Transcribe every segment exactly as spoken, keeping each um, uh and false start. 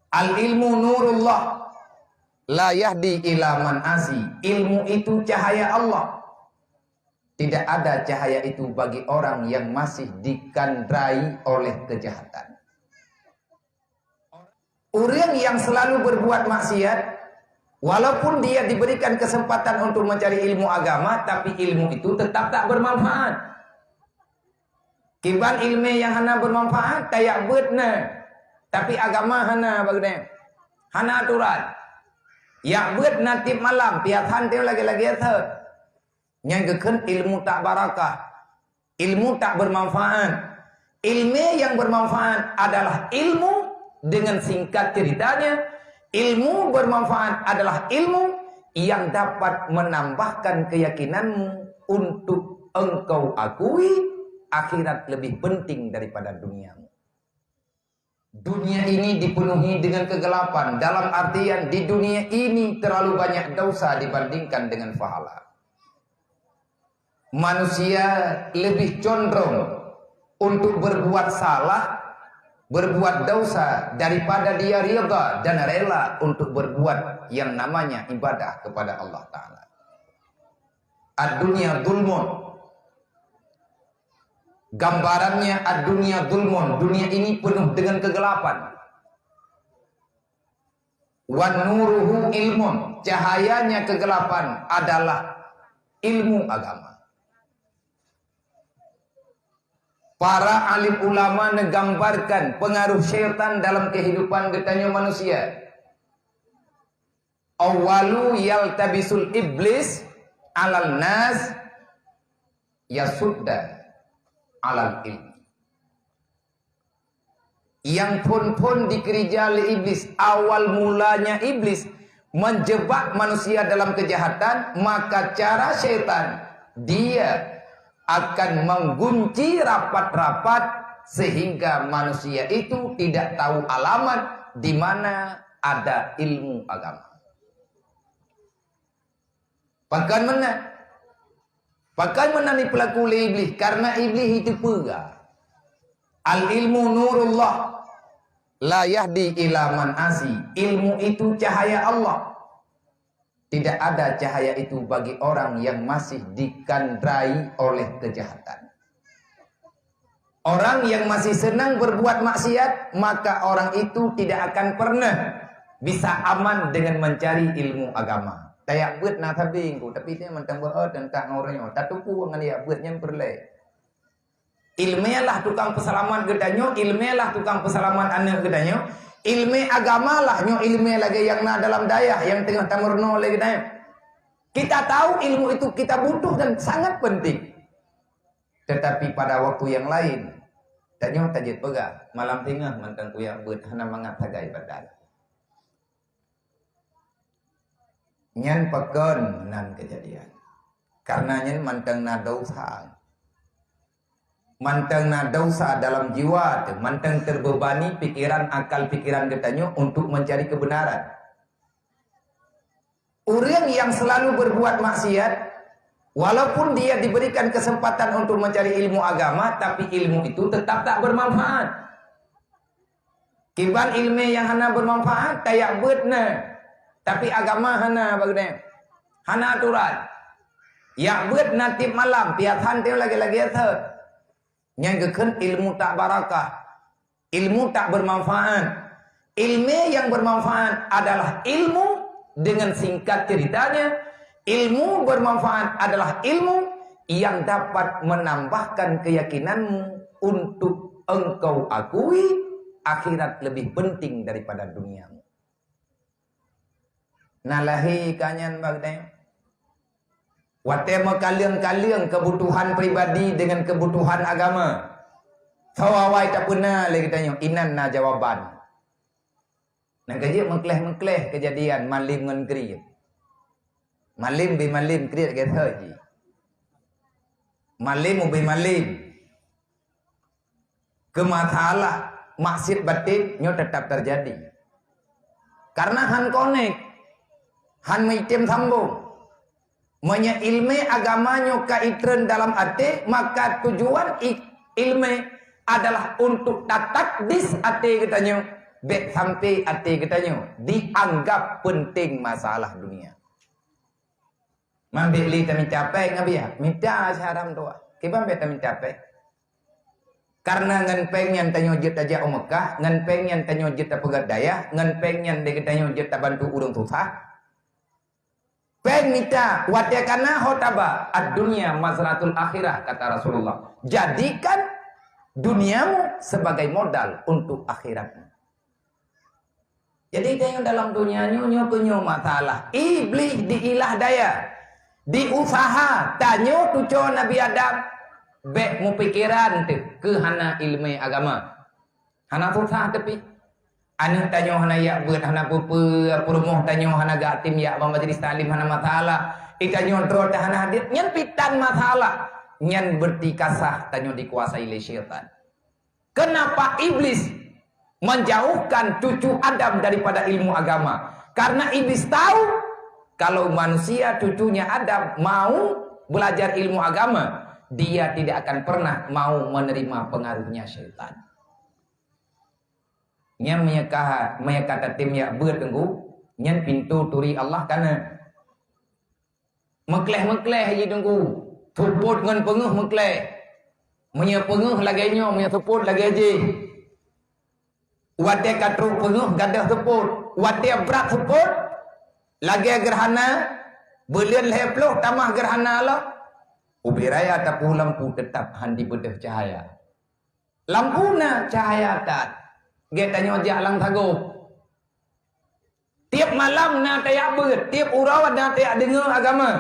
Al-ilmu nurullah, la yahdi ila man asi. Ilmu itu cahaya Allah. Tidak ada cahaya itu bagi orang yang masih dikandrai oleh kejahatan. Orang yang selalu berbuat maksiat, walaupun dia diberikan kesempatan untuk mencari ilmu agama, tapi ilmu itu tetap tak bermanfaat. Kiban ilmu yang hana bermanfaat, tayak buet na, tapi agama hana bagna, hana aturan. Yak buet na tiep malam, piasan tem lagi-lagi asat. Nyang geukheun ilmu tak barakah, ilmu tak bermanfaat. Ilmu yang bermanfaat adalah ilmu, dengan singkat ceritanya, ilmu bermanfaat adalah ilmu yang dapat menambahkan keyakinanmu untuk engkau akui akhirat lebih penting daripada duniamu. Dunia ini dipenuhi dengan kegelapan, dalam artian di dunia ini terlalu banyak dosa dibandingkan dengan pahala. Manusia lebih condong untuk berbuat salah, berbuat dosa, daripada dia ridha dan rela untuk berbuat yang namanya ibadah kepada Allah Ta'ala. Ad-dunya zulmun. Gambarannya ad-dunya zulmun. Dunia ini penuh dengan kegelapan. Wan nuruhu ilmun. Cahayanya kegelapan adalah ilmu agama. Para alim ulama menggambarkan pengaruh syaitan dalam kehidupan geutanyoe manusia. Awwalu yaltabisul iblis alal nas yasudda alal ilmi. Yang phon-phon dikeurija lé iblis, awal mulanya iblis menjebak manusia dalam kejahatan, maka cara syaitan, dia akan menggunci rapat-rapat sehingga manusia itu tidak tahu alamat di mana ada ilmu agama. Pakon meunan? Pakon meunan dipeulaku lé iblis? Karena iblis itu peugah, al-ilmu nurullah, la yahdi ila man asi. Ilmu itu cahaya Allah. Tidak ada cahaya itu bagi orang yang masih dikandrai oleh kejahatan. Orang yang masih senang berbuat maksiat, maka orang itu tidak akan pernah bisa aman dengan mencari ilmu agama. Tayak buet na sabe ku, tapi dia mantong beuet teuntang orang nyoe. Tatupu ngon yak buet nyan peureulée. Ilmu lah tukang peusalamat geutanyoe, ilmu lah tukang peusalamat aneuk geutanyoe. Ilmu agama lah nyoe ilmu lagée nyang na dalam dayah nyang teungoh tameurunoe lé geutanyoe. Kita tahu ilmu itu kita butuh dan sangat penting. Tetapi pada waktu yang lain, tanyoe tajeuet peugah, malam singoh mantong kuyak beuet hana mangat sagai badan. Nyan pakon nan keujadian? Karena nyan mantong na dosa. Mantong na dosa dalam jiwa teuh, mantong terbebani pikiran, akal pikiran geutanyoe untuk mencari kebenaran. Ureuëng yang selalu berbuat maksiat, walaupun dia diberikan kesempatan untuk mencari ilmu agama, tapi ilmu itu tetap tak bermanfaat. Kiban ilmu yang hana bermanfaat, tayak beuet na, tapi agama hana bagna, hana aturan. Yak beuet na tiep malam, piasan tem lagi-lagi asat. Nyang geukheun ilmu tak barakah, ilmu tak bermanfaat. Ilmu yang bermanfaat adalah ilmu, dengan singkat ceritanya, ilmu bermanfaat adalah ilmu yang dapat menambahkan keyakinanmu untuk engkau akui akhirat lebih penting daripada duniamu. Na lahé ka nyan bak geutanyoe. Watée meukaleueng-kaleueng keubutuhan pribadi deungon keubutuhan agama, soe awai tapeuna lé geutanyoe, inan na jawaban. Nyang keujeuet meukleh-meukleh keujadian malem ngon kriet. Malem ubé malem, kriet lagée soe jih. Malem ubé malem. Keu masalah maksiet baten nyoe teutap teujadi. Karena han konek, han meuitem sambong. Meunyoe ilmu agama nyoe ka itreun dalam até, maka tujuan i-, ilmu adalah untuk tatakdis até geutanyoe, Bék sampai até geutanyoe dianggap penting masalah dunia. Mambek lé tamita péng, Abi, ya? Mita siharam doa. Kiban bék tamita péng. Karena ngon péng nyan tanyoe jeuet tajak u Mekah, ngon péng nyan tanyoe jeuet tapeugét dayah, ngon péng nyan deh geutanyoe jeuet tabantu ureuëng susah. Péng mita, watée kana ho taba, "Ad-dunya mazratul akhirah," kata Rasulullah. Jadikan duniamu sebagai modal untuk akhiratmu. Jadi, tanyoe dalam dunia nyoe, nyoe keuh nyoe masalah. Iblih diilah daya, diusaha, tanyoe tuco Nabi Adam, bék mupikeran teuh keu hana iéleumé agama. Hana susah teupih. Aneuëk tanyoe hana yak beuet, hana peue-peue, peurumoh tanyoe hana gak tim yak bak majelis taklim, hana masalah. Itanyoe droe teuh hana hadir, nyan pitan masalah. Nyan berarti kasah tanyoe dikuasai lé syaitan. Kenapa iblis menjauhkan cucu Adam daripada ilmu agama? Karena iblis tahu, kalau manusia cucunya Adam mau belajar ilmu agama, dia tidak akan pernah mau menerima pengaruhnya syaitan. Nyan meunyo ka, meunyo ka tatem yak beuet teungku, nyan pintoe turi Allah kana. Meukleh-meukleh jih teungku. Seupôt ngon peungeuh meukleh. Meunyo peungeuh lagée nyoe, meunyo seupôt lagée jih. Watée ka trok peungeuh gadôh seupôt. Watée brat seupôt, lagée geurhana, buleuen lhée ploh tamah geurhana lom. Ubé raya tapeue lampu teutap hán jibeudôh cahya. Lampu na cahya that. Gét tanyoe jak lam sagoe. Tieb malam na tajak beuet, tieb uroe na tajak deungoe agama.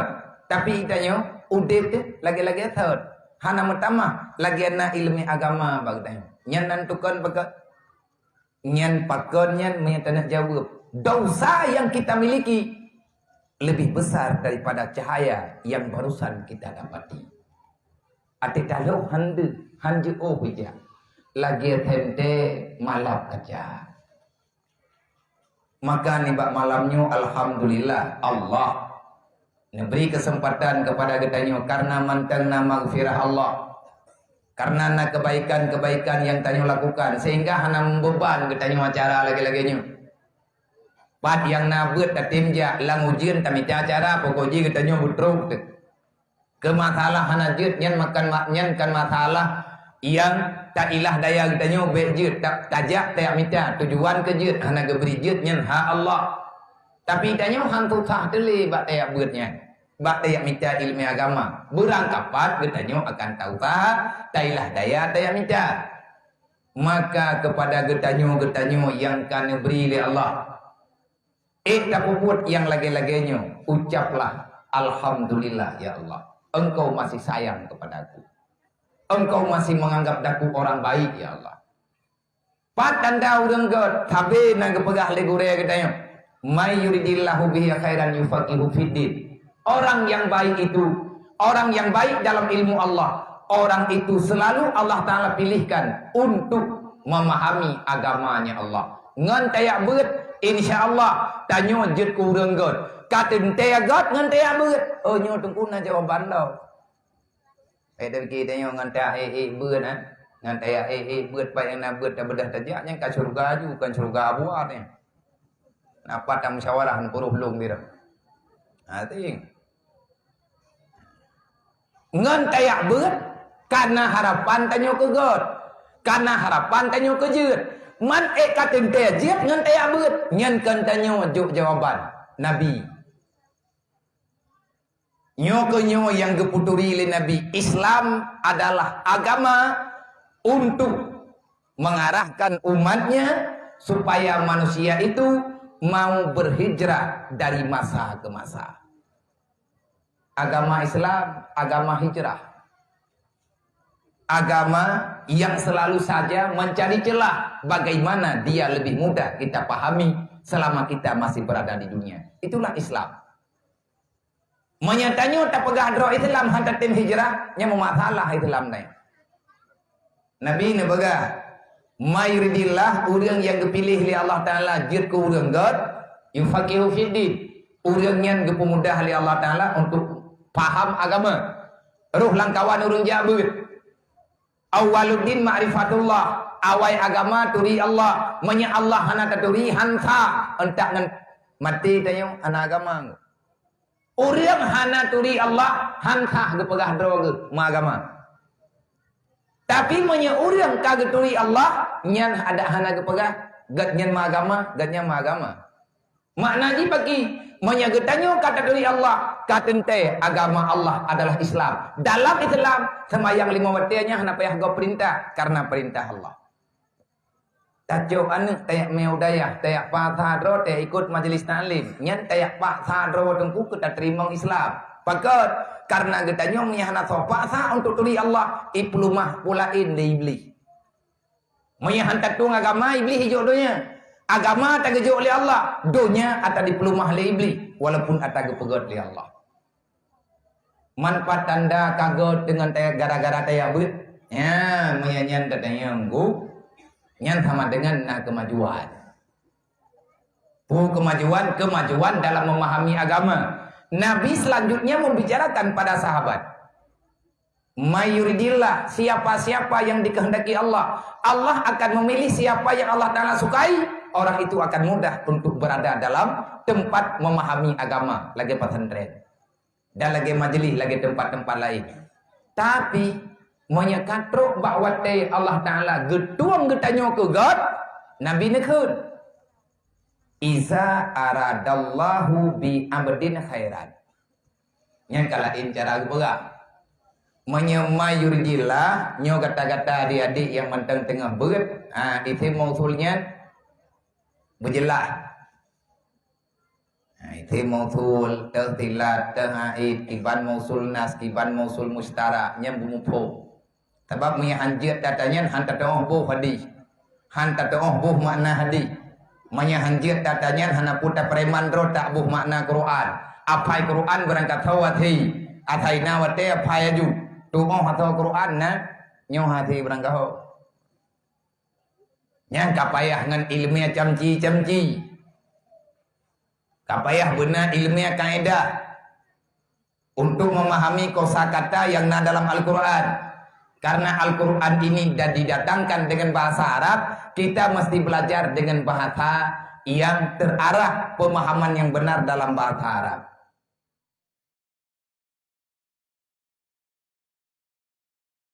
Tapi tanyoe udeb teuh lagée-lagée thot. Hana meutamah lagée na iéleumé agama bak geutanyoe. Nyan nan tukon beuet. Nyan pakon nyan meunyo taneuk jaweueb. Dosa yang kita miliki lebih besar daripada cahaya yang barusan kita dapati. Até taloh hán deuh, hán jiôh ija. Lagée teuntée malab kaca. Maka nibak malam nyoe, alhamdulillah, Allah neubri keuseumpatan keupada geutanyoe karena mantong na maghfirah Allah. Karena na keubaikan-keubaikan nyang tanyoe lakukan, sehingga hana meubeban geutanyoe acara lagée-lagée nyoe. Pat nyang na beuet tatem jak lam ujeuen tamita acara, pokok jih geutanyoe beutrok teuh. Keu masalah hana jeuet nyan makan ma-, nyan kan masalah nyang tailah daya geutanyoe bék jeuet, ta-, tajak tajak mita, tujuan keu jeuet hana geubri jeuet nyan hak Allah. Tapi tanyoe han susah teulé bak tajak beuet nyan, bak tajak mita iéleumé agama. Beurangkapat geutanyoe akan tausaha, tailah daya tajak mita. Maka keupada geutanyoe-geutanyoe nyang ka neubri lé Allah, ék tapeubuet nyang lagée-lagée nyoe, ucaplah, "Alhamdulillah, ya Allah, Engkau masih sayang kepadaku. Engkau masih menganggap daku orang baik, ya Allah." Pat tanda ureuëng gét, sabe na geupeugah lé gurée geutanyoe, "May yuridillahu bihi khairan yufaqihu fiddin." Orang yang baik itu, orang yang baik dalam ilmu Allah, orang itu selalu Allah Ta'ala pilihkan untuk memahami agamanya Allah. Ngon tajak beuet, insya Allah, tanyoe jeuet keu ureuëng gét. Ka teuntée gét ngon tajak beuet. Oh, nyoe teungku na jawaban lom. Eh, tapi tanyoe ngon tajak ék-ék beuet, eh. Ngon tajak ék-ék beuet, pat nyang na beuet tabeudah tajak, nyan ka syeuruga aju, kon syeuruga buat, eh. Napa tamusyawarah ngon peuruh lôn bira. Ha, ting. Ngon tajak beuet, kana harapan tanyoe keu gét, kana harapan tanyoe keu jeuet. Man ék ka teuntée jeuet ngon tajak beuet, nyan kon tanyoe jok jawaban. Nabi. Nyoe keuh nyoe nyang geupeuturi lé Nabi, Islam adalah agama untuk mengarahkan umatnya supaya manusia itu mau berhijrah dari masa ke masa. Agama Islam, agama hijrah. Agama yang selalu saja mencari celah bagaimana dia lebih mudah kita pahami selama kita masih berada di dunia. Itulah Islam. Meunyo tanyoe tapeugah droe Islam han tatem hijrah, nyan meumasalah Islam nyan. Nabi neupeugah, "May yuridillah," ureuëng nyang geupiléh lé Allah Taala jeuet keu ureuëng gét, "yufaqihu fiddin," ureuëng nyan geupeumudah lé Allah Taala untuk paham agama. Roh lam kawan ureuëng jak beuet. "Awwaluddin ma'rifatullah," Awai agama turi Allah. Meunyoe Allah hana taturi, han sah. Entak ngon maté tanyoe hana agama. Ureuëng hana turi Allah, han sah geupeugah droe geuh meuagama. Tapi meunyoe ureuëng ka geuturi Allah, nyan ada hana geupeugah, gét nyan meuagama, gét nyan meuagama. Makna jih bagi, meunyoe geutanyoe ka taturi Allah, ka teuntée agama Allah adalah Islam. Dalam Islam, seumayang lima watée nyan hana payah gob peurintah, karena peurintah Allah. Tacok aneuëk tajak mé u dayah, tajak paksa droe tajak ikot majlis taklim. Nyan tajak paksa droe teungku keu tateurimong Islam. Pakon? Karena geutanyoe meunyoe hana soe paksa untuk turi Allah, ipeuleumah peue laén lé Iblih. Meunyoe han tatueng agama, Iblih ijok donya. Agama tageujok lé Allah, donya ata dipeuleumah lé Iblih, walaupun ata geupeugét lé Allah. Manfaat tanda ka gét deungon taya-, gara-gara tajak beuet. Ya, meunyoe nyan tatanyong geuh, nyan sama dengan na kemajuan. Peue kemajuan? Kemajuan dalam memahami agama. Nabi selanjutnya membicarakan pada sahabat. "May yuridillah, siapa-siapa yang dikehendaki Allah, Allah akan memilih siapa yang Allah Ta'ala sukai, orang itu akan mudah untuk berada dalam tempat memahami agama," lagi pesantren. Dan lagée majeulih lagée teumpat-teumpat laén. Tapi, meunyoe ka trok bak watée Allah Ta'ala geutueng geutanyoe keu gét, Nabi neukheun, "Iza aradallahu bi abdin khairan." Nyan ka laén cara geupeugah. Meunyoe "may yuridillah", nyoe gata-gata adik-adik nyang mantong teungoh beuet, ha, isim mausul nyan beujeulaih. Ha, isim mausul, teuh silat, teuh aid, kiban mausul nas, kiban mausul musytarak, nyan beumuphom. Sabab meunyoe han jeuet gata nyan, han tatu'oh boh hadih. Han tatu'oh boh makna hadih. Meunyoe han jeuet gata nyan, hana peue tapreman droe tak boh makna Quran. Aphai Quran beurangkat soe athai. Athai na watée aphai aju. Tu'oh asoe Quran na, nyoe athai beurangkat soe. Nyan ka payah ngon ileumé camci-camci. Ka payah beuna ileumé kaedah untuk memahami kosa kata yang na dalam Al-Quran. Karena Al-Quran ini da-, didatangkan dengan bahasa Arab, kita mesti belajar dengan bahasa yang terarah, pemahaman yang benar dalam bahasa Arab.